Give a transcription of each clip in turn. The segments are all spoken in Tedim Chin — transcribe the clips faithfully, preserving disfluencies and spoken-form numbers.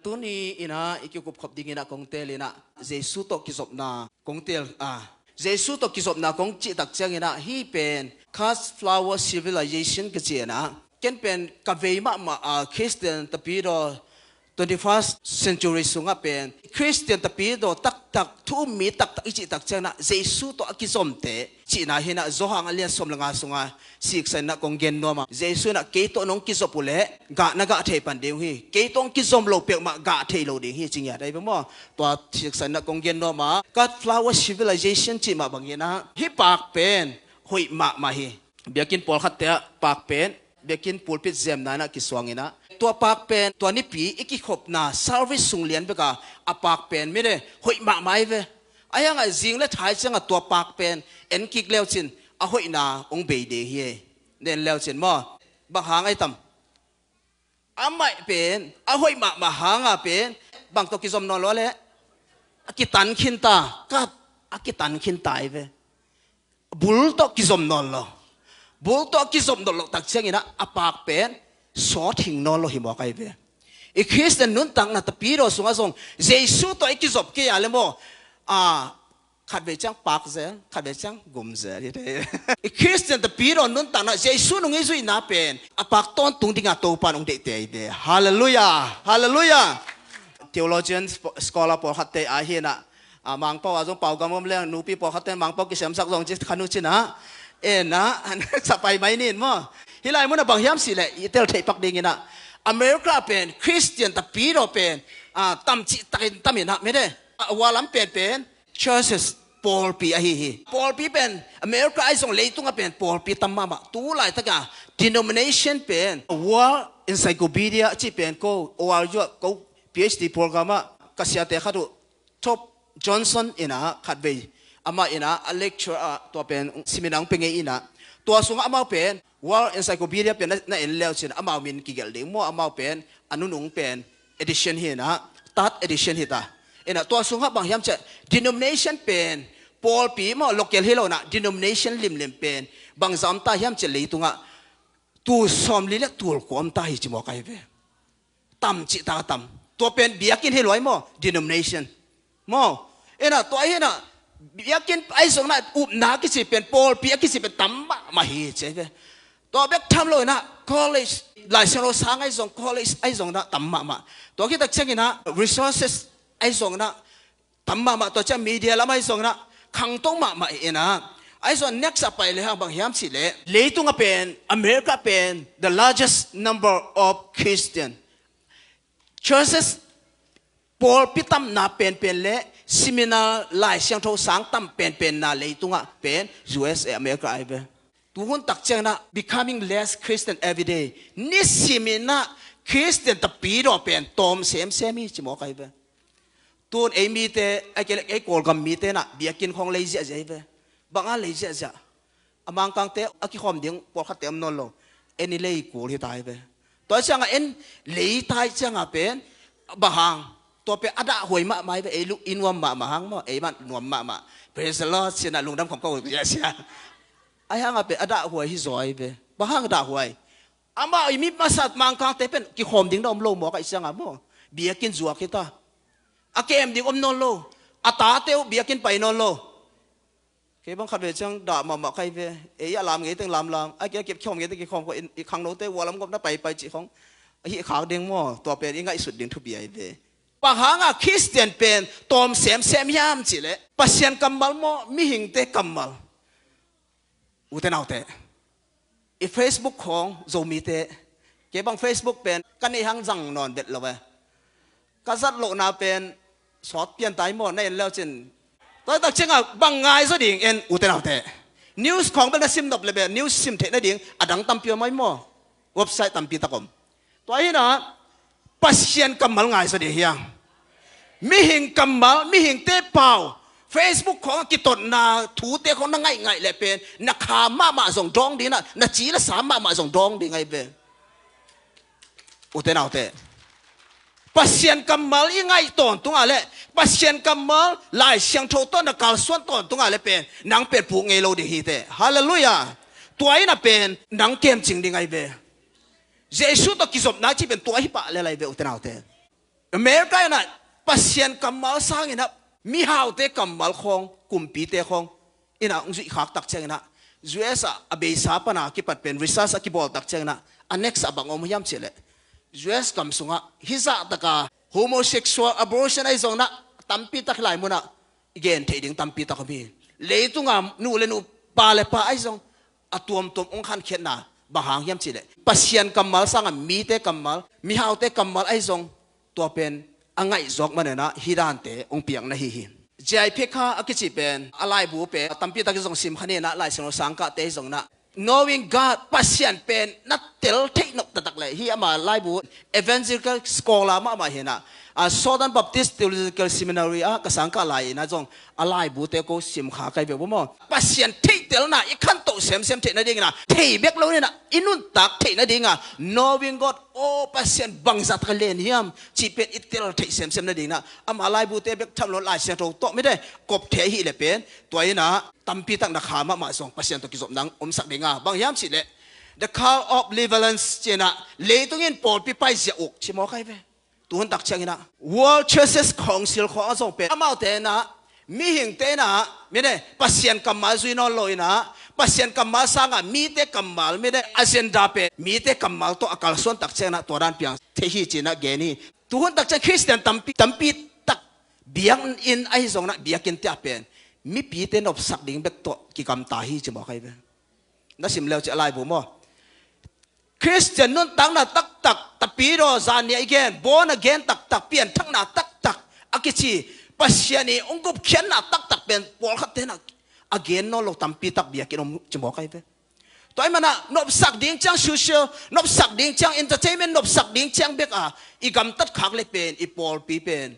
Tuni inah i kikupkhop dinginah kong teel inah Jesu tawh kizopna kong teel a, Jesu tawh kizopna kong cihtak cianginah hih pen Cut Flower Civilization ka ci inah, ken pen ka vei mahmah a Christian tapidaw twenty-first century sungah pen Christian tapidaw taktak, thu um mi taktak i cihtak cianginah Jesu tawh a kizomte cihna hinah Johan a lian sawm le nga sungah siksan inah kong gen nuam a, Jesu inah kei tawh nong kizop uh leh gah na gah thei pan ding uh hi. Kei tawh hong kizom lo peuhmah gah thei lo ding hi ci ngiat ahi ve maw. Tua siksan inah kong gen nuam a, Cut Flower Civilization cih mah banginah hih paak pen hoih mahmah hi. Biakinn pawlkhatte ah paak pen biakinn pulpit zemna inah kisuang inah, tua paak pen tua nipi i kikhopna service sung lian beka a paak pen mite hoih mahmah ahi ve. Ahi hangah zing le thai ciangah tua paak pen en kik leucin a hoihna hong bei ding hi. Na en leucin maw, bang hang ahi tam? Amah pen a hoih mahmah hanga pen bang tawh kizom nawn lo leh a kitan khinta, kat a kitan khinta ahi ve. Bul tawh kizom nawn lo. Bul tawh kizom nawn lo tak cianginah a paak pen sawt hing nawn lo hi mawk ahi ve. I Christian nuntakna tapidaw sungah zong Jesu tawh i kizop kei a le maw, a, khatvei ciang paak zel, khatvei ciang gum zel hi te. I Christian tapidaw nuntakna Jesu nung i zuihna pen a paak tawntung dinga Topa nung deihte ahi ve. Halleluiah. Halleluiah. Theologian sp-, scholar pawlkhatte ahi inah, a, Mangpau a zong pau gam om leng nupi pawlkhatte Mangpau kisemsak zong ci khan uh cinah, enah sapai mai nin maw. Hih lai munah bang hiam cih leh i tel theih pak dinginah America pen Christian tapidaw pen, a, tam cihtakin tam inah mite a, a, vualam penpen churches, pawlpi ahi hi. Pawlpi pen America ahi zong leitungah pen pawlpi tam mahmah. Tu laitaka denomination pen World Encyclopedia cih pen ko, O R U ah ko P H D program ah ka siate khat uh, Todd Johnson inah khatvei amah inah a lecture ah tua pen seminar hong pia ngei inah, tua sungah amau pen World Encyclopedia pen na, na en leucin amau min kigelh ding maw, amau pen a nunung pen edition hi inah, third edition hi ta. Inah tua sungah bang hiam ciah, denomination pen pawlpi maw, local hi lo inah denomination limlim pen bang zah om ta hiam ciah leitungah tul sawmli le tul kua om ta hi ci mawk ahi ve. Tam cihtak a tam. Tua pen biakinn hi lo ai maw, denomination maw. Inah tua hi inah biakinn ahi zong inah upna a kici pen, pawlpi a kici pen tam mahmah hi ci ahi ve. Tua bek tham lo inah college, Lai Siangtho sang ahi zong, college ahi zong inah tam mahmah. Tua khit tak cianginah resources ahi zong inah tam mahmah, tua ciang media lam ahi zong inah khangto mahmah inah. Ahi zong next a pai le hang bang hiam cih leh leitungah pen America pen the largest number of Christian churches, pawlpi tamna penpen le seminar, Lai Siangtho sang tam penpenna leitungah pen U S A, America ahi ve. Tuhun tak cianginah becoming less Christian every day. Nisiminah Christian tapidaw pen tawm semsem hi ci mawk ahi ve. Tun ei mite, a kei le ei Kawlgam mite inah biakinn khawng lei ziahziah ahi ve. Bang a lei ziahziah? A Mangkangte a kikhawm ding pawlkhatte om nawn lo. En i lei kul hi ta ahi ve. Tua ciangah en lei ta ahi ciangah pen bang hang? Tua pen a dahhuai mahmah ahi ve. Ei luk i nuam mahmah hang maw, ei mah nuam mahmah. Praise the Lord ci inah lungdam khawm ka uk ziahziah. Ahi hangah pen a dahhuai hi zaw ahi ve. Bang hang dahhuai? Amah i mi masa Mangkangte pen kikhawm ding na om lo mawk ahi ciangah maw, biakinn zuak hi ta. A kem ding om nawn lo. A tate uh biakinn pai nawn lo. Kei bang khatvei ciang dah mahmah ka hi ve. Ei a lam ngei teng lamlam, a kei a kep kikhawm ngei teng kikhawm khawm, i khangnote vualam gawp na paipai cih khawng a hih khak ding maw, tua pen i ngaihsut ding thupi ahi ve. Bang hanga Christian pen tawm semsem hiam cih leh Pasian kammal maw, mihingte kammal? Ute naute, i Facebook khawng Zomite, kei bang Facebook pen ka neih hang zang nawn vet lo e. Ka zat lohna pen sawt pian ta hi maw, na en leucin. Tua tak ciangah bang ngai zaw ding en, ute naute? News khawng bel na sim nop le bel news sim theih nading a dang tampi om ahi maw. Website tampi tak om. Tua hinah Pasian kammal ngai zaw ding hiang. Mihing kammal, mihingte pau, Facebook khawng a kitotna thute khawng na ngaihngaih leh pen na kha mahmah zong dawng ding inah, na ci le sa mahmah zong dawng ding ahi ve. Ute naute, Pasian kammal i ngaih tawntungah le Pasian kammal Lai Siangtho tawh na kalsuan tawntungah le pen nang pen puk ngei lo ding hi teh. Halleluiah. Tua inah pen nang kemcing ding ahi ve. Jesu tawh kizopna cih pen tua hi pah le lai ve, ute naute. America in ah Pasian kammal sangin ah mihaute kammal khawng, kumpite khawng in ah hong zuih khak tak ciangin ah, U S ah a beisa pana kipat pen research a kibawl tak ciangin ah, a next ah bang om hiam cih leh, U S gam sungah hih zah taka homosexual, abortion ahi zongin ah tampi tak hih lai munah i gen theih ding tampi tak om hi. Leitunga nu le nu, pa le pa ahi zong a tuamtuam hong khankhiatna bang hang hiam cih leh, Pasian kammal sangah mite kammal, mihaute kammal ahi zong, tua pen a ngaihzawk manin ah hih dante hong piang na hi hi. J I Packer a kici pen a laibu pen tampi tak i zong sim kha ni in ah, Lai Siangtho sangkahte ahi zongin ah, Knowing God, Pasian pen na tel theih nop taktak leh, hih ama laibu, evangelical scholar mahmah hi in ah, a Southern Baptist Theological Seminary ah ka sangkah lai in ah zong a laibute ko sim kha ka hi ve uh maw. Pasian theihtelna i khantoh semsem theih nadingin ah, thei bek lo in ah i nuntak theih nadingah, Knowing God, aw, Pasian bangzah taka len hiam cih pen i tel theih semsem nadingin ah, ama laibute bek tham lo, Lai Siangtho tawh mite kop thei ahih leh pen, tua in ah tampi tak na kha mahmah zong Pasian tawh kizopna hong omsak ding a, bang hiam cih leh, The Call of Deliverance ci in ah, leitung in pawlpi paizia uk ci mawk ahi ve. Tu hun tak ciangin ah World Churches Council khawng a zong pen, amaute in ah, mihingte in ah, mite Pasian kammal zui nawn lo in ah, Pasian kammal sangah mite kammal, mite agenda pen mite kammal tawh a kalsuan tak ciangin ah tua dan piang thei hi ci in ah gen hi. Tu hun tak ciang Khristian tampi, tampi tak biakinn ahi zongin ah, biakinnte ah pen mipite nopsak ding bek tawh kigamta hi ci mawk ahi ve. Na sim le uh cih a laibu maw. Khristian nuntakna taktak, Tapidaw zan ni a i gen, born again taktak, pianthakna taktak a kici, Pasian i hong gupkhiatna taktak pen pawlkhatte in ah a gen nawn lo tampi tak biakinn om ci mawk ahi ve. Tua ahih manin ah nopsak ding ciang social, nopsak ding ciang entertainment, nopsak ding ciang bek a i gamtat khak leh pen i pawlpi pen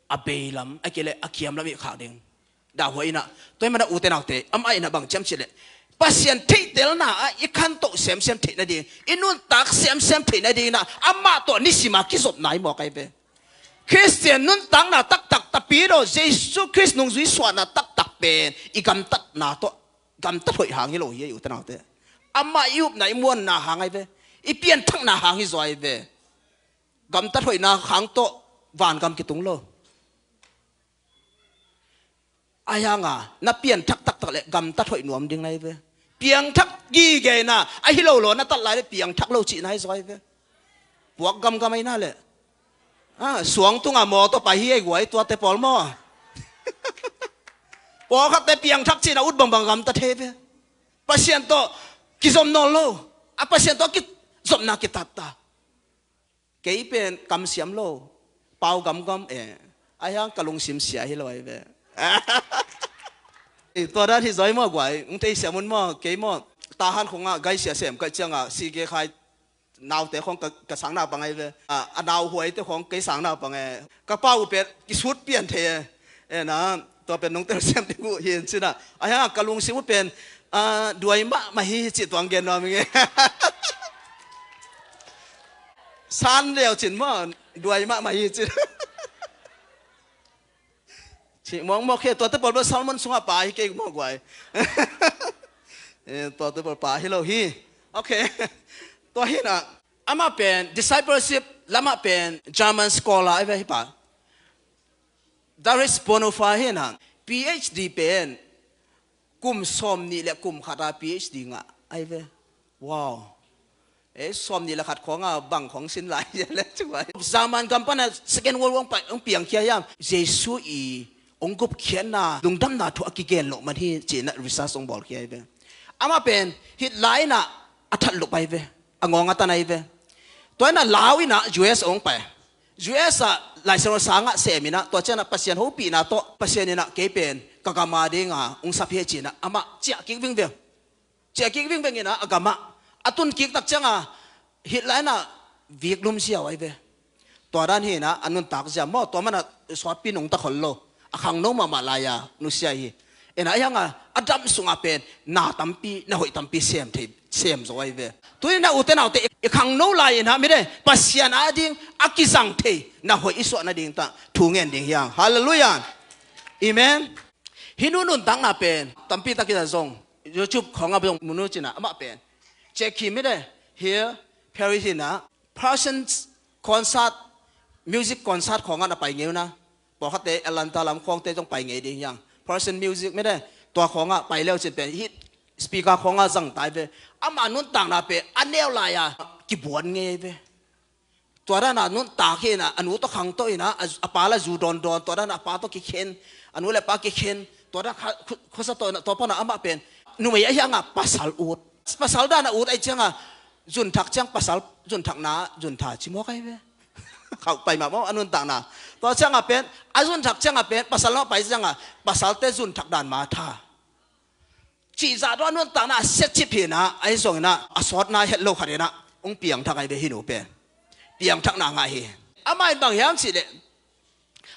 a beilam, a kei leh a kiamlam i khak ding. Dahhuai in ah, tua ahih manin ah ute naute, amah in ah bang ci hiam cih leh, Pasian theihtelna ah i khantoh semsem theih nading, i nuntak semsem theih nadingin ah, amah tawh nisim a kizopna hi mawk ahi ve. Khristian nuntakna taktak, Tapidaw Jesu Khrist nungzui suahna taktak pen i gamtatna tawh, gamtat hoih hang hi lo hi, ute naute. Amah i upna, i muanna hang ahi ve. I pianthakna hang hi zaw ahi ve. Gamtat hoihna hang tawh vangam kitung lo. Ahi hangin ah na pianthak taktak leh gamtat hoih nuam ding na hi ve. Piangthak gige in ah, ahi lo lo na tat lai leh piangthak lo cihna hi zaw ahi ve. Puak gamgam ahi na leh, a, suang tungah mawtaw pai hi ei guai, tuate pawl maw. Pawlkhatte piangthak ci in ah ut bangbang gamta thei ve. Pasian tawh kizom nawn lo. A, Pasian tawh kizopna kitatta. Kei pen kamsiam lo, pau gamgam e. Ahi hang ka lungsim sia hi lo ahi ve. Tua dan hi zaw hi maw guai, hong theisiam un maw, kei maw. Tahan khawngah gaisia sem ka hih ciangah, sige khai, naute khawng ka, ka sang naupang ahi ve. A, a nauhuaite khawng kei sang naupang e. Ka pau uh pen kisut pian thei e. E na, tua pen nong telsiam ding uh hi in ci in ah. Ahi hang ka lungsim uh pen, a, duai mahmah hi cih tuang gen nuam ing e. San leu cin maw, duai mahmah hi cin. Cih mawkmawk hi, tuate pawl bel Solomon sungah pa hi kei maw guai. E, tuate pawl pa hi lo hi. Ok. Tua hi in ah, amah pen discipleship lamah pen German scholar ahi ve hih pa. Dietrich Bonhoeffer hi in ah, P H D pen kum sawmnih le kum khat a P H D ngah ahi ve. Wow. E, sawmnih le khat khawng a bang khawng sin lai hi le cu ai. Zaman gam pan a Second World War hong pai, hong piangkhia hiam, Jesu i hong gupkhiatna, lungdamna thu a kigen loh man hi ci in ah research hong bawlkhia ahi ve. Amah pen hih lai in ah a that lup ahi ve. A ngawng a tan ahi ve. Tua in ah lau in ah U S hong pai. U S ah Lai Siangtho sangah sem in ah, tua ciangah Pasian hopihna tawh, Pasian in ah kei pen ka gam a dinga hong sap hi ci in ah amah ciah kik vingveng. Ciah kik vingveng in ah a gamah a tun kik tak ciangah hih lai in ah vik lum ziau ahi ve. Tua dan hi in ah a nuntak zia maw, tua man ah suapi nungta khol lo. A khangno mahmah lai-a nusia hi. Ena, ahi hanga a dam sungah pen na tampi, na hoih tampi sem thei, sem zo ahi ve. Tuni na ute naute i khangno lai-in ah mite Pasian ading a kizang thei na hoih i suah nading tah thu ngen ding hi hang. Halleluiah. Amen. Hih nu nuntakna pen tampi tak in ah zong YouTube khawngah zong mu nu cin ah amah pen Jackie mite, here, Paris in ah Passion Concert Music concert khawngah na pai ngei uh na. Pawlkhatte Atlanta lam khawngte zong pai ngei ding hiang. Person music mete tua khawngah pai leu cin pen hih speaker khawngah zang tai ve. Ama nuntakna pen a neu lai-a kibuan ngei ve. Tua dana nuntak hi na, a nu tawh khangto hi na, a, a pa la zu dawndawn, tua dana a pa tawh kikhen, a nu le pa kikhen, tua dana kha-, khu-, khuasa tawh hi na, tua pana amah pen numei a hianga pasal ut. Pasal dana ut ahi cianga zunthak ciang pasal zunthakna zuntha ci mawk ahi ve. Khauh pai mah maw a nuntakna. Tua cianga pen a zunthak cianga pen pasal lamah pai cianga pasalte zunthak dan ma tha. Cihzah tawh a nuntakna a siatcip hi na, ahi zongin ah a sawtna het lo khat in ah hong piangthak ahi ve hih nu pen. Piangthakna ngah hi. Amah in bang hiam cihleh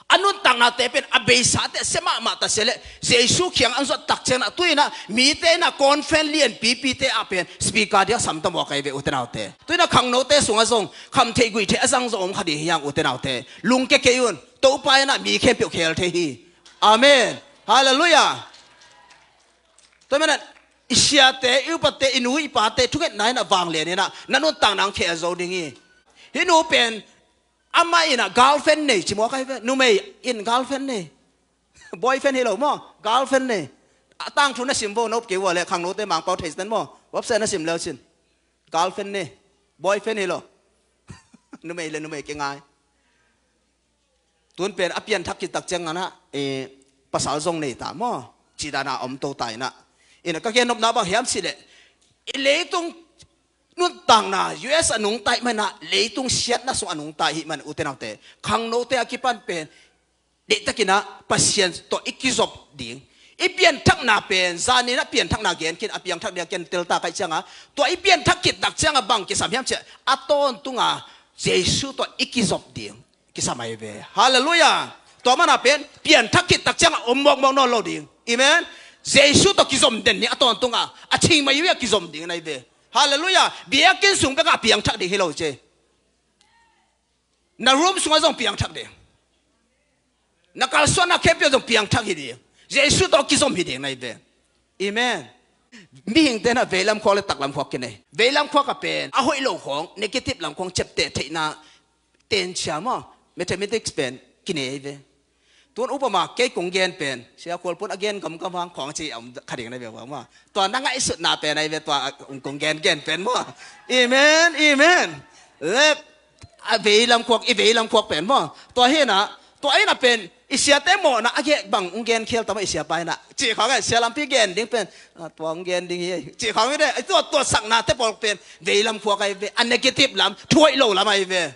a nuntaknate pen a beisate a sia mahmah ta sia leh Jesu kiang an zuat tak ciangin ah tu in ah mite in ah conference lianpipite ah pen speaker ding a sam ta mawk ahi ve ute naute. Tu in ah khangnote sungah zong khamtheih guihtheih a zang zong om kha ding hi hang ute naute. Lungkia kei un. Topa in ah mi khempeuh khel thei hi. Amen. Halleluiah. Tua manin i siate, i upate, i nu i pate thungetna in ah vanglian in ah na nuntakna hong khel zo ding hi. Hih nu pen amah in ah girlfriend nei ci mawk ahi ve. Numei in girlfriend nei. Boyfriend hi lo maw? Girlfriend nei. A tangthu na sim vo, na up kei ua leh khangnote Mangpau theistan maw? Website na sim leu cin. Girlfriend nei. Boyfriend hi lo. Numei le numei kingai. Tun pen a pianthak khit tak ciangin ah, eh, pasal zong nei ta maw? Cih dana om to ta in ah. In ah ka gen nopna bang hiam cihleh i leitung nuntakna U S a nungta ahih manin ah leitung siatna sung a nungta ahih manin ute naute khangnote a kipan pen deihtakin ah Pasian tawh i kizop ding. I pianthakna pen zanin ah pianthakna gen khin a piangthak ding a ken telta kaih cianga tua i pianthak khit tak cianga bang kisam hiam ciah a tawntunga Jesu tawh i kizop ding. Kisam ahi ve. Halleluiah. Tua mana pen pianthak khit tak cianga om mawkmawk nawn lo ding. Amen. Jesu tawh kizom den ni a tawntunga a thing mai uh hi a kizom ding na hi ve. Halleluiah. Biakinn sung bekah piangthak ding hi lo ce. Na room sungah zong piangthak ding. Na kalsuanna khempeuh zong piangthak hi ding. Jesu tawh kizom hi ding na hi ve. Amen. Mihingte na veilam khuak le taklam khuak kinei. Veilam khuak a pen a hoih lo khawng, negative lam khawng ciapteh theihna tenchia maw, mathematics pen kinei ahi ve. Tun upama kei kong gen pen sia khualpun a gen gamgam hang khawng ci a om kha ding na hi ve maw. Tua na ngaihsutna pen ahi ve tua kong gen gen pen maw. Amen, amen. Le a veilam khuak, i veilam khuak pen maw. Tua hi na, tua hi na pen i siate mawhna a geh bang hong gen khial ta maw i siapa hi na. Cih khawng eh sia lampi gen ding pen, ah, tua hong gen ding hi. Cih khawng hi de, tua, tua saknate pawl pen veilam khuak ahi ve, a negative lam, thuaih lo lam ahi ve.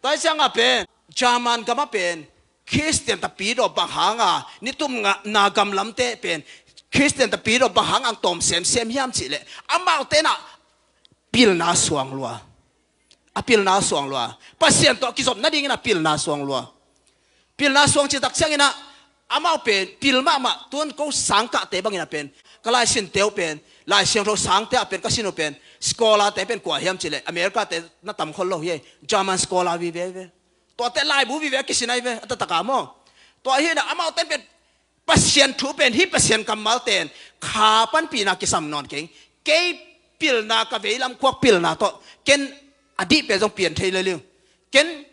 Tua hi ciangah pen German gamah pen Khristian tapidaw bang hanga nitum ngahna gamlamte pen Khristian tapidaw bang hanga ang tawm semsem hiam cihleh amaute na pilna suang lua. A pilna suang lua. Pasian tawh kizop nadingin a pilna suang lua. Pilna suang citak ciangin ah amau pen pil mahmah tun ko sangkahte bangin a pen ka laisin teu pen Lai Siangtho sangte ah pen ka sin uh pen scholar te pen kua hiam cihleh America te na tam khol lo hi. German scholar vive ve. Tuate laibu vive a kisin ahi ve a tataka maw. Tua hi na amaute pen Pasian thu pen hih Pasian kammal ten kha panpihna kisam nawn keng. Kei pilna ka veilam khuak pilna tawh ken a dih pen zong pian thei leling. Ken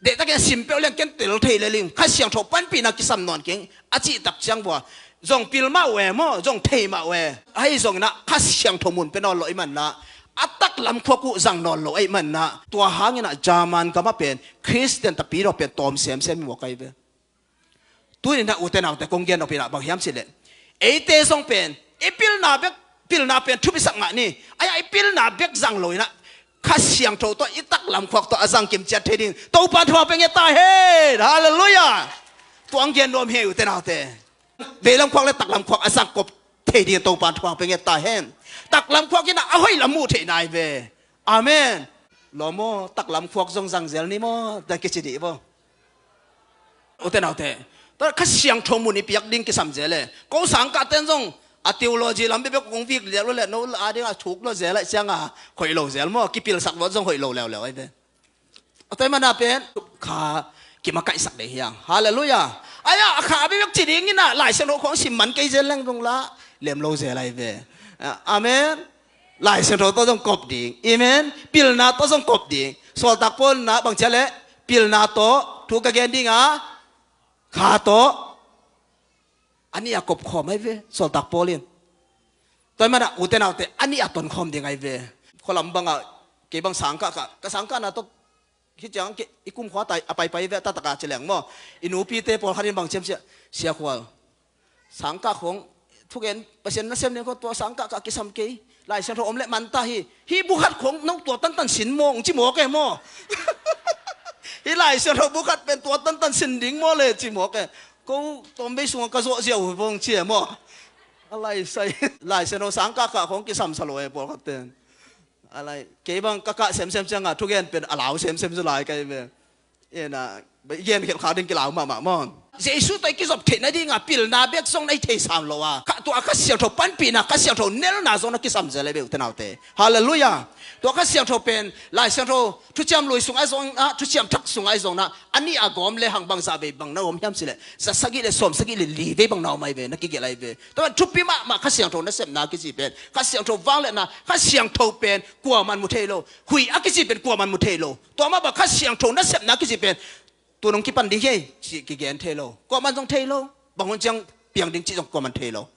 deihtakin a sim peuh leng ken tel thei leling. Kha Siangtho panpihna kisam nawn keng a cihtak ciang vua zong pil mah uh e maw, zong thei mah uh e. Ahi zongin ah Kha Siangtho mun pia nawn lo ahih manin ah a taklam khuak uh zang nawn lo ahih manin ah tua hangin ah German gamah pen Khristian tapidaw pen tawm semsem hi mawk ahi ve. Tuninah ute naute kong gen nopinah bang hiam cihleh eite zong pen i pilna bek, pilna pen thupisak ngah ni. Aia i pilna bek zang loinah Kha Siangtho tawh i taklam khuak tawh a zangkim ciat thei ding Topa thupha pia nget ta hen. Halleluiah. Tuang gen nuam hi ute naute. Veilam khuak le taklam khuak a zangkop thei ding Topa thupha pia nget ta hen. Taklam khuak inah a hoih lam muh theih nai ve. Amen. Lawm aw, taklam khuak zong zangzel ni maw ta kici dih vaw. Ute naute, tua Kha Siangtho mun i piak ding kisam zel e. Ko sangkahten zong a theology lam bebek kong vik lial uh le no a dingah thuk lo zel aih cianga hoih lo zel maw, kipilsak vawt zong hoih lo leuleu aih ve. Ute mana pen kha kimakaihsak dei hiang. Halleluiah. Aia a kha bebek ci dinginah Lai Siangtho khawng sim man kei zel leng zong la lem lo zel aih ve. Amen. Lai Siangtho tawh zong kop ding. Amen. Pilna tawh zong kop ding. Sawltak Paul na bang cia leh Pilna tawh thu ka gen ding a, kha tawh a nih a kopkhawm ahi ve, sawltak Paul in. Tua ahih manin ute naute, a nih a tonkhawm ding ahi ve. Khualam bangah kei bang sangkah kah, ka sangkahna tawh hih ciang kei i kumkhua tai a paipai ve, a taktak a ci leng maw. I nupite pawlkhat in bang ci hiam cih leh, Sia Khual, sangkah khawng thugen Pasian nasem ding khawng tua sangkah kah kisam kei. Lai Siangtho om leh man ta hi. Hih bu khat khawng no tua tantan sin maw, hong ci mawk e maw. Hih Lai Siangtho bu khat pen tua tantan sin ding maw le ci mawk e. Ko tawmbei sungah ka zawh ziau uh vong ci e maw. A lai sai. Lai Siangtho sangkah kah khawng kisam sa lo e pawlkhat ten. A lai, kei bang ka kah semsem ciangah thugen pen a lau semsem zaw lai ka hi ve. Ina, i gen khelh kha ding kilau mahmah maw. Jesu tawh i kizop theih nadingah pilna bek zong na i thei sam lo a, kha, tua Kha Siangtho panpihna, Kha Siangtho nelna zong na kisam zel ahi ve ute naute. Halleluiah. Tua Kha Siangtho pen Lai Siangtho Thuciam Lui sungah zong ah, Thuciam Thak sungah zong na, a nih a gawm le hang bangzah vei bang na om hiam cih leh, za sagih le sawm sagih le li vei bang na om ahi ve, na kigelh ahi ve. Tua thupi mahmah Kha Siangtho nasepna kici pen, Kha Siangtho vangliatna, Kha Siangtho pen kuaman mu thei lo. Huih a kici pen kuaman mu thei lo. Tua mah bang Kha Siangtho nasepna kici pen, tu nong kipan ding hi, ci kigen thei lo. Kuaman zong thei lo. Bang hun ciang piang ding cih zong kuaman thei lo.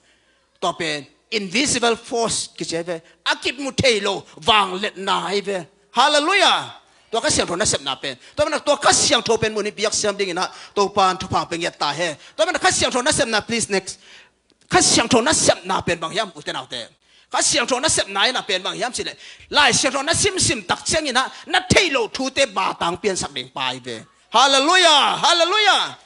Tua pen invisible force kici ahi ve. A kimu thei lo vangliatna ahi ve. Halleluiah. Tua Kha Siangtho nasepna pen, tua manin tua Kha Siangtho pen mun i piak siam dingin ah Topa'n thupha pia ngiat ta hen. Tua manin Kha Siangtho nasepna, please, next. Kha Siangtho nasepna pen bang hiam ute naute? Kha Siangtho nasepna in a pen bang hiam cih leh, Lai Siangtho na simsim tak ciangin ah na theih loh thute batang piansak ding pa ahi ve. Halleluiah, halleluiah.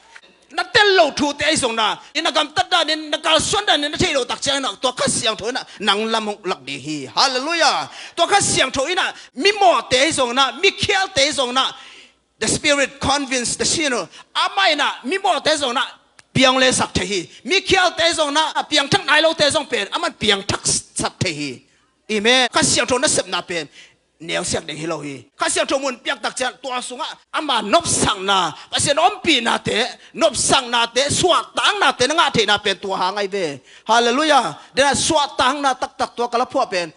Na tel loh thute ahi zong na, i na gamtat danin, na kalsuan danin na theih loh tak ciangin ah tua Kha Siangtho in ah nang lam hong lak ding hi. Halleluiah. Tua Kha Siangtho in ah mimawhte ahi zong na, mikhialte ahi zong na, the Spirit convince the sinner. Amah in ah mimawhte zong na piang le sak thei hi. Mikhialte zong na, a piangthak nai lote zong pen aman piangthak sak thei hi. Amen. Kha Siangtho nasepna pen neusiak ding hi lo hi. Kha Siangtho mun piak tak ciang tua sungah ama nopsakna, Pasian ompihnate, nopsaknate, suahtaknate na ngah theihna pen tua hang ahi ve. Halleluiah. Dena suahtakna taktak tua ka la phuah pen,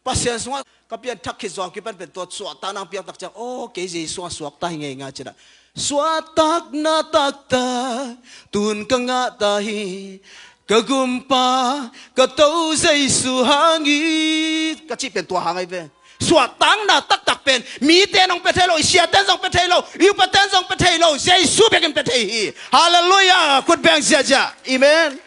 Pasian sungah ka pianthak khit zawh kipan pen tua suahtakna hong piak tak ciang, aw, kei Jesu a suakta hi ngeingai cin ah, suahtakna taktak tun ka ngah ta hi, ka Gumpa, ka To Jesu hang hi, ka cih pen tua hang ahi ve. Suahtakna taktak pen mite in hong pia thei lo, i siate'n zong pia thei lo, i upate'n zong pia thei lo, Jesu bekin pia thei hi. Halleluiah. Khut beng ziahziah. Amen.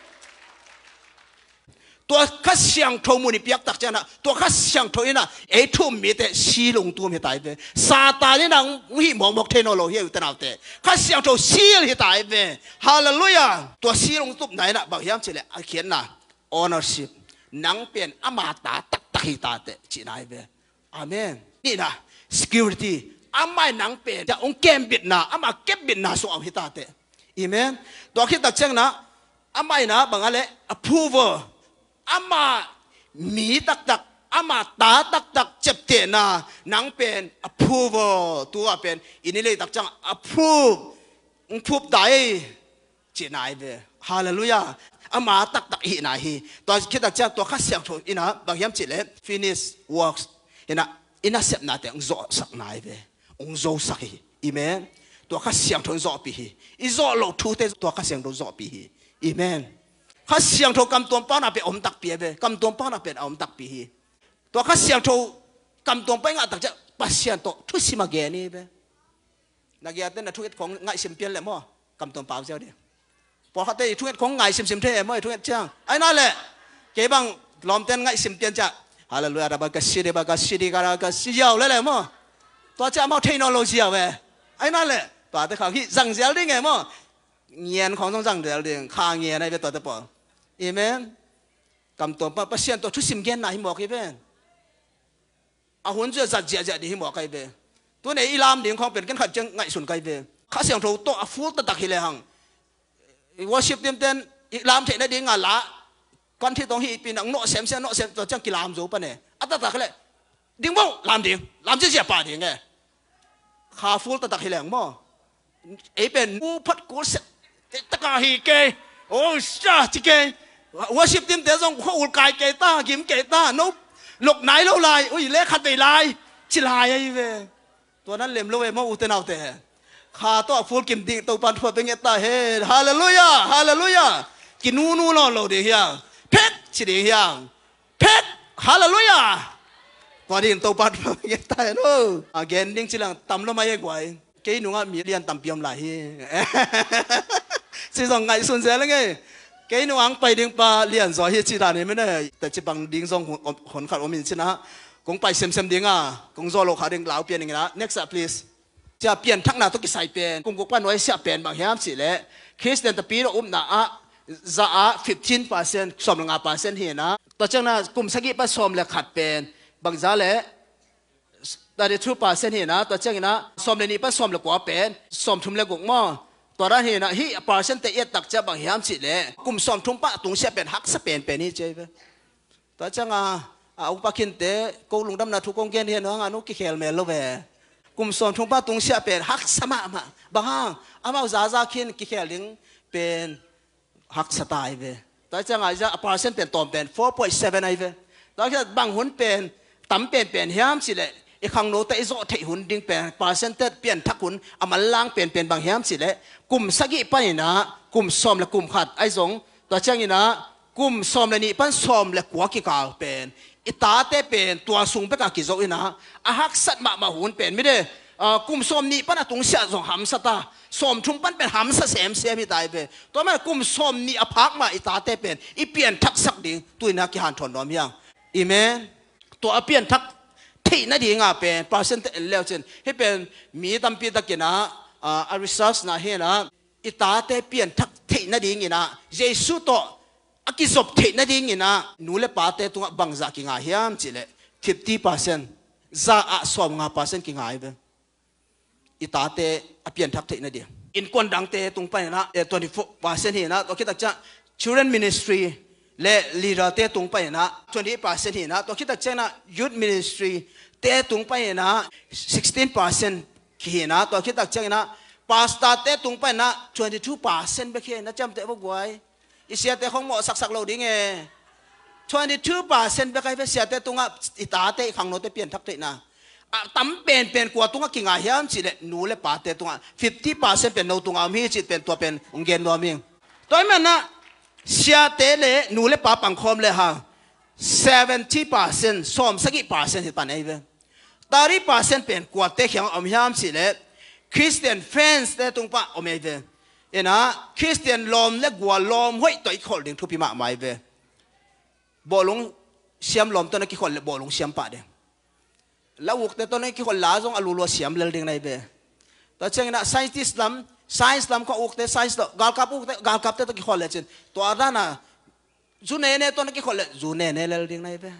Tua Kha Siangtho mun i piak tak ciangin ah, tua Kha Siangtho in ah ei thu-um mite si lungtum hi ta ahi ve. Satan in ah hong hih mawkmawk thei nawn lo hi, ute naute. Kha Siangtho seal hi ta ahi ve. Halleluiah. Tua seal hong tupna in ah bang hiam cih leh, a khiatna, ownership. Nang pen ama ta taktak hi ta teh cihna ahi ve. Amen. Nihna, security. Amah in nang pen hong kembitna, ama kepbitna sungah om hi ta teh. Amen. Tua khit tak ciangin ah amah in ah bang a leh, approval. Ama mi taktak, ama ta taktak ciaptehna, nang pen approval. Tu-a pen i ni lei tak ciang approve, hong phup ta ei, cihna ahi ve. Halleluiah. Ama taktak i hihna hi. Tua khit tak ciang tua Kha Siangtho in ah bang hiam cih leh, finished works. In ah, i nasepnate hong zawhsakna ahi ve. Hong zosak hi. Amen. Tua Kha Siangtho in zawhpih hi. I zawh loh thute tua Kha Siangtho in zawhpih hi. Amen. Kha Siangtho kamtuam pauna pen a om takpi ahi ve. Kamtuam pauna pen a om takpi hi. Tua Kha Siangtho kamtuam pai ngah tak ciang Pasian tawh thusim a gen hi ve. Na giate'n na thunget khong ngaihsim pian leh maw, kamtuam pau ziau ding. Pawlkhatte i thunget khong ngaihsimsim thei e maw, i thunget ciang. Ahi na leh, kei bang lawmte'n ngaihsim pian ciang, halleluiah, rabba ka sidi, ba ka sidi, ka ra ka si ziau leh leh maw. Tua ciang amau thei nawn lo ziau e. Ahi na leh, tuate khang hih zang zial ding e maw. Ngian khong zong zang zial ding, kha ngian ahi ve tuate pawl. Amen. Kamtuam pa, Pasian tawh thusim genna hi mawk hi ven. A hun zia zat ziahziah ding hi mawk ahi ve. Tun ei i lam ding khawng pen ken khat ciang ngaihsun ka hi ve. Kha Siangtho tawh a full taktak hi lehang, worship team ten i lam theih nading a la kan thi tawng hi pi nang nawh semsem, nawh sem, tua ciang kilam zo pan e. A taktak leh ding vo, lam ding, lam ziahziah pah ding e. Kha full taktak hi leng maw. Ei pen mu phat kul set, ei taka hi kei. Oh, sa ci kei. Worship team te zong khua ul kai kei ta, gim kei ta. No, lok nai lo lai. Ui, le khat vei lai, ci lai ahi ve. Tua nan lem lo e maw, ute naute. Kha tawh a phul kim ding Topan thupha pia nget ta hen. Halleluiah, halleluiah. Kinunu lawn lo ding hiang. Phek ci ding hiang. Phek. Halleluiah. Tua ding Topan thupha pia nget ta hen. Oh. A gen ding ci lang tam lo mai e guai. Kei nungah mi lian tampi om lai hi. Ci zong ngaihsun zel ngei. Kei nungah ang pai ding pa lian zaw hi ci dan hi mene. Te ci bang ding zong hun, hun khat om in cina. Kong pai semsem ding a. Kong zaw lo kha ding lau pian ding ina. Next up, please. Cia pianthakna tawh kisai pen kum guk pan nuai siah pen bang hiam cihleh Khristian tapidaw upna ah za ah fifteen percent, sawm le nga percent hi na. Tua ciangna kum sagih pan sawm le khat pen bang za le thirty two percent hi na. Tua ciangina sawm le nih pan sawm le kua pen sawm thum le guk maw? Tua dan hi na. Hih a percent te i et tak cia bang hiam cihleh kum sawm thum pan a tung siah pen haksa penpen hi cia hi ve. Tua cianga a upa khinte ko lungdamna thu kong gen hian hanga nu kikhel mel lo ve. Kum sawm thum pan tung siah pen haksa mahmah. Bang hang amau zaza khin kikhel ding pen haksa ta ai ve. Tua cianga a percent pen tawm pen four point seven ai ve. Tua cianga bang hun pen tam penpen hiam cihleh i khangnote i zawh theih hun ding pen percentage pianthak hun a manlang penpen bang hiam cihleh kum sagih paninah kum sawm le kum khat ai zong. Tua cianginah kum sawm le nih pan sawm le kua kikal pen i tate pen tua sung beka kizo inah a haksat mahmah hun pen mide. Kum sawm nih pan a tungsiah zong hamsa ta, sawm thum pan pen hamsa semsem hi ta ai ve. Tua man kum sawm nih a phak mah i tate pen i pianthaksak ding tuinah kihanthawn nuam hiang. Amen. Tua a pianthak theih nadinga pen percent en leu cin hih pen mi tampi takinah a research na hinah i tate pianthak theih nadinginah Jesu tawh a kizop theih nadinginah nu le pate tungah bangzah kinga hiam cihleh fifty percent, za ah sawm nga percent kinga hi ve. I tate a pianthak theih nading innkuan dangte tung paninah twenty four percent hinah. Tua khitak ciah children ministry le leader te tung paninah twenty eight percent hinah. Tua khitak cianginah youth ministry te tung paninah sixteen percent kihinah. Tua khitak cianginah pastor te tung paninah twenty two percent bek hi na ciamteh va guai. I siate khong mawh saksak lo ding e. Twenty two percent bek ai ve siate tungah i tate i khangnote pianthak theihna. A tam penpen kua tungah kinga hiam cihleh nu le pate tungah fifty percent pen no tungah om hi cih pen tua pen hong gen nuam ing. Tua hi manah siate le nu le pa pangkhawm le hang seventy percent, sawm sagih percent hi pan ei ve. Thirty percent pen kuate khiang om hiam cihleh Christian friends te tung pah om ei ve. Inah Christian lawm le gual lawm hoih tawh i kholh ding thupi mahmah ei ve. Bawhlung siam lawm tawh na kikholh le bawhlung siam pah ding. La ukte tawh na kikholh la zong a lulua siam lel ding na hi ve. Tua cianginah scientist lam, science lam kha ukte science tawh, galkap ukte galkapte tawh kikholh lecin tua dana zu nene tawh na kikholh le zu nene lel ding na hi ve.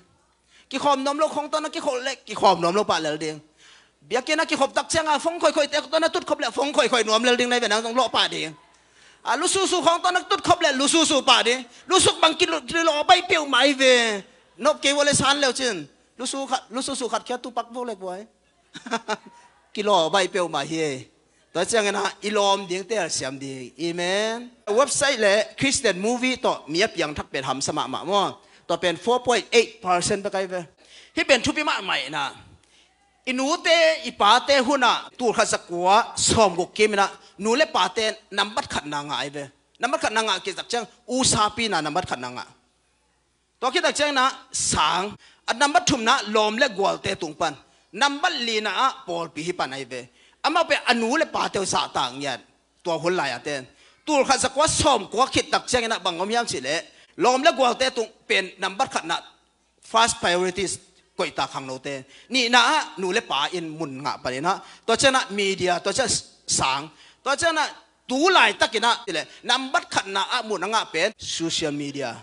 Kikhawm nuam lo khong tawh na kikholh le kikhawm nuam lo pah lel ding. Biakinn a kikhop tak cianga fong khoikhoite tawh na tutkhop le fong khoikhoi nuam lel ding na hi ve, nang zong lawh pah ding. A lususu khong tawh na tutkhop le lususu pah ding. Lusuk bang kilawh baih peuhmah hi ve. Nop kei ua le san leu cin lususu khat khia tupak vo le guai. Kilawh baih peuhmah hi. Tua cianginah i lawm dingte a siam ding. Amen. Website le Christian movie tawh mi a piangthak pen hamsa mahmah maw? Tua pen four point eight percent bek ai ve. Hih pen thupi mahmah inah i nute i pate hunah tulkhat zakua sawmguk kiminah nu le pate nambat khatna ngah ai ve. Nambat khatna ngah kizak ciang usapina nambat khatna ngah. Tua khitak cianginah sang a nambat thumna lawm le gualte tung pan, nambat lina ah pawlpi hi pan ai ve. Amau pen a nu le pate uh zahtak ngiat. Tua hun lai-a ten tulkhat zakua sawmkua khit tak cianginah bang om hiam cihleh lawm le gualte tung pen nambat khatna first priorities koihta khangnote. Nihna ah nu le pa in mun ngah paninah tua cianah media, tua cianah sang, tua cianah tu laitakinah cihleh nambat khatna ah mun a ngah pen social media.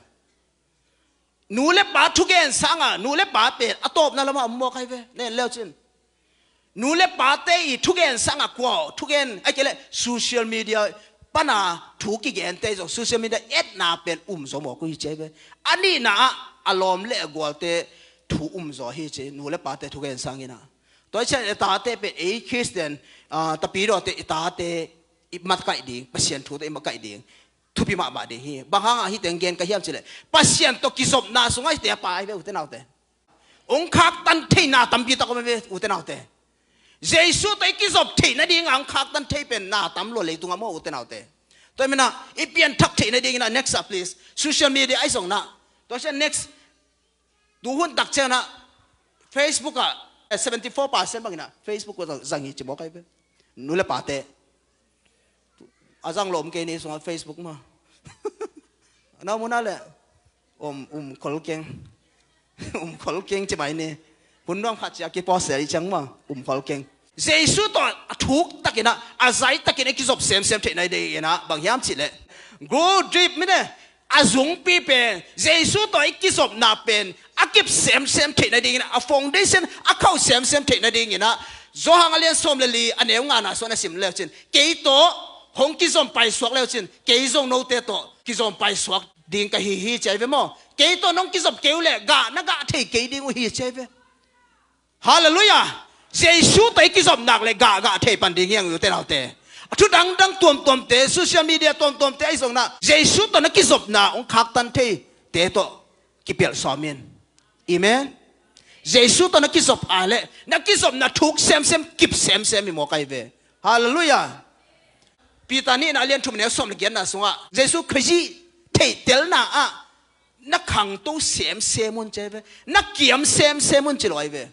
Nu le pa thugen sanga nu le pa pen a tawpna lamah om mawk ai ve. Nen leu cin nu le pate i thugen sanga kua thugen ai kei le social media pana thu kigente zong social media etna pen um zaw mawk uh hi ci ai ve. A nihna ah a lawm le a gualte thu um zaw hi ci nu le pate thugen sanginah. Tua i cian i tate pen ei Christian tapidawte i tate i makaih ding, Pasian thute i makaih ding thupi mahmah ding hi. Bang hanga hih teng gen ka hiam cihleh Pasian tawh kizopna sungah hihte a pa ai ve ute naute. Hong khaktan theihna tampi tak om ai ve ute naute. Jesu tawh i kizop theih nading a hong khaktan thei pen na tam lua leitungah maw, ute naute. Tua hi manin ah i pianthak theih nadingin ah, next ah please. Social media ahi zongin ah, tua ciang next. Tuhun tak ciangin ah Facebook ah, eh, seventy four percent bangin ah Facebook ah zang hi ci mawk ahi ve. Nu le pate a zang lo om kei ni sungah Facebook mah. Na mu na le, um, um khol keng. Um khol keng ci mai ni. Hun nuam khat ci a kipost zel i ciang mah, um khol keng. Jesu tawh a thuk takin ah, a zai takin i kizop semsem theih nadingin ah bang hiam cih leh, grow deep, mine, a zungpi pen Jesu tawh i kizopna pen a kip semsem theih nadingin ah, a foundation a khauh semsem theih nadingin ah, Johan a lian sawm le li, a neu ngana sung ah na sim le uh cin, kei tawh hong kizom paisuak le uh cin, kei zong note tawh kizom paisuak ding ka hi hi, ci ahi ve maw. Kei tawh nong kizop kei uh leh gah na gah thei kei ding uh hi, ci ahi ve. Halleluiah. Jesu tawh i kizop nak leh gah gah thei pan ding hi hang, ute naute. A thu dangdang tuamtuamte, social media tuamtuamte ahi zongin ah, Jesu tawh na kizopna hong khaktan theite tawh kipialh sawm in. Amen. Jesu tawh na kizop a leh na kizopna thuk semsem, kip semsem hi mawk ahi ve. Halleluiah. Peter nihna a lian thum, a neu sawm le giatna sungah, Jesu Khrih theihtelna ah na khangto semsem un, ci ahi ve. Na kiam semsem un ci lo ahi ve.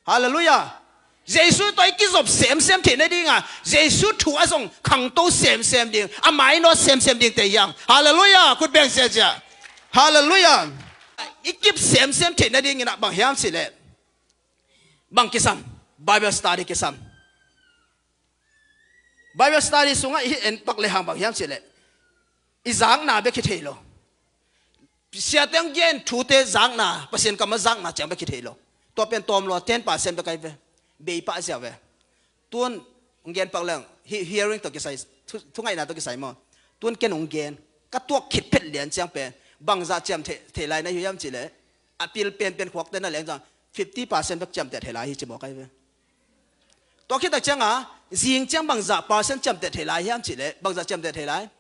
Halleluiah. Jesu tawh i kizop semsem theih nading a, Jesu thu ah zong khangto semsem ding, a mainawt semsem dingte hi hang. Halleluiah. Khut beng ziazia. Halleluiah. I kip semsem theih nadingin ah bang hiam cih leh, bang kisam? Bible study kisam. Bible study sungah i en pak lehang bang hiam cih leh, i zakna bek hi thei lo. Siate hong gen thute zakna, Pasian kammal zakna ciang bek hi thei lo. Tua pen tawm lua, ten percent bek ahi ve. Bei pah ziau ve. Tun hong gen pak leng, hi-, hearing tawh kisai, thu-, thungaihna tawh kisai maw. Tun ken hong gen, ka tuak khit phet lian ciang pen bangzah ciam thei, thei lai na hi hiam cih leh, a pil penpen khuakte na leng zong fifty percent bek ciamteh thei lai hi ci mawk ahi ve. Tua khit tak ciangin, zing ciang bangzah percent ciamteh thei lai hiam cih leh, bangzah ciamteh thei lai?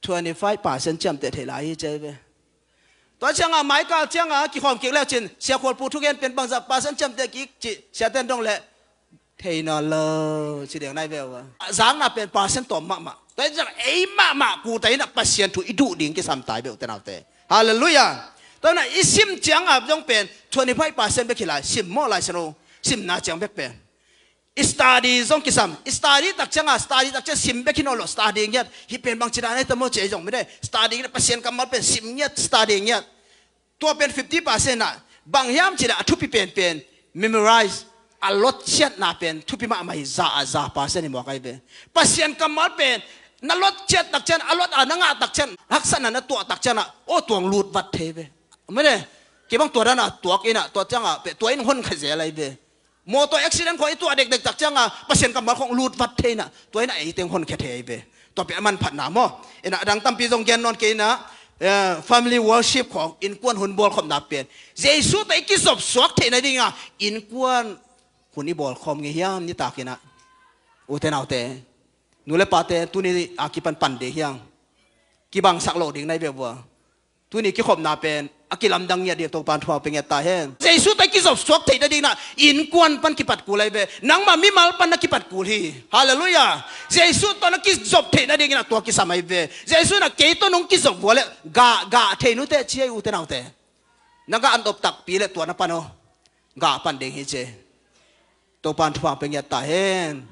Twenty five percent ciamteh thei lai hi ci ahi ve. Tua ciangin, mai kal ciangin, kikhawm kik le uh cin, Sia Khual Pu thugen pen bangzah percent ciamteh kik cih, siate in dong leh, thei nawn lo, ci ding na hi ve uh a. Zakna pen percent tawm mahmah. Tua hi ciang, ei mahmah, kuta in ah Pasian thu i duh ding kisam ta hi ve, ute naute. Halleluiah. Tua hi in ah i sim ciangin zong pen twenty five percent bek hi lai, sim maw Lai Siangtho, simna ciang bek pen. I study zong kisam. I study tak ciangin, study tak ciang sim bek hi nawn lo, study ngiat. Hih pen bangci dan ahi ta maw ci ahi zong mine. Study ngiat, Pasian kammal pen sim ngiat, study ngiat. Tua pen fifty percent ah, bang hiam cih leh a thupi penpen, memorize, a lotciatna pen thupi mahmah hi, za ah za percent hi mawk ahi ve. Pasian kammal pen na lotciat tak ciang, a lot a na ngah tak ciang, haksatna na tuah tak ciangin ah, aw, tua hong lut vat thei ve. Mine, kei bang tua dan a tuak in ah, tua ciangin ah, tua in hong honkhia zel ahi ve. Mawtaw accident khawng i tuah dekdek tak ciangin Pasian kammal khawng lut vat thei in ah, tua in ah ei teng honkhia thei ahi ve. Tua pen a manphatna maw. In ah a dang tampi zong gen nawn kei in ah, eh, family worship khawng, innkuan hun bawlkhopna pen Jesu tawh i kizopsuak theih nading a innkuan hun i bawlkhawm ngei hiam nitak in ah? Ute naute, nu le pate, tuni a kipan pan ding hi hang. Kibangsak lo ding na hi ve uh a. Tuni kikhopna pen a kilamdang ngiat ding, Topa'n thupha pia ngiat ta hen. Jesu tawh i kizopsuak theih nading in ah innkuan pan kipat kul ahi ve. Nangmah mimal pan na kipat kul hi. Halleluiah. Jesu tawh na kizop theih nading in ah tua kisam ahi ve. Jesu in ah kei tawh nong kizop uh a leh gah, gah thei nu teh ci ahi, ute naute. Na gah an dop takpi leh tua na pan aw. Gah pan ding hi ci. Topa'n thupha pia ngiat ta hen.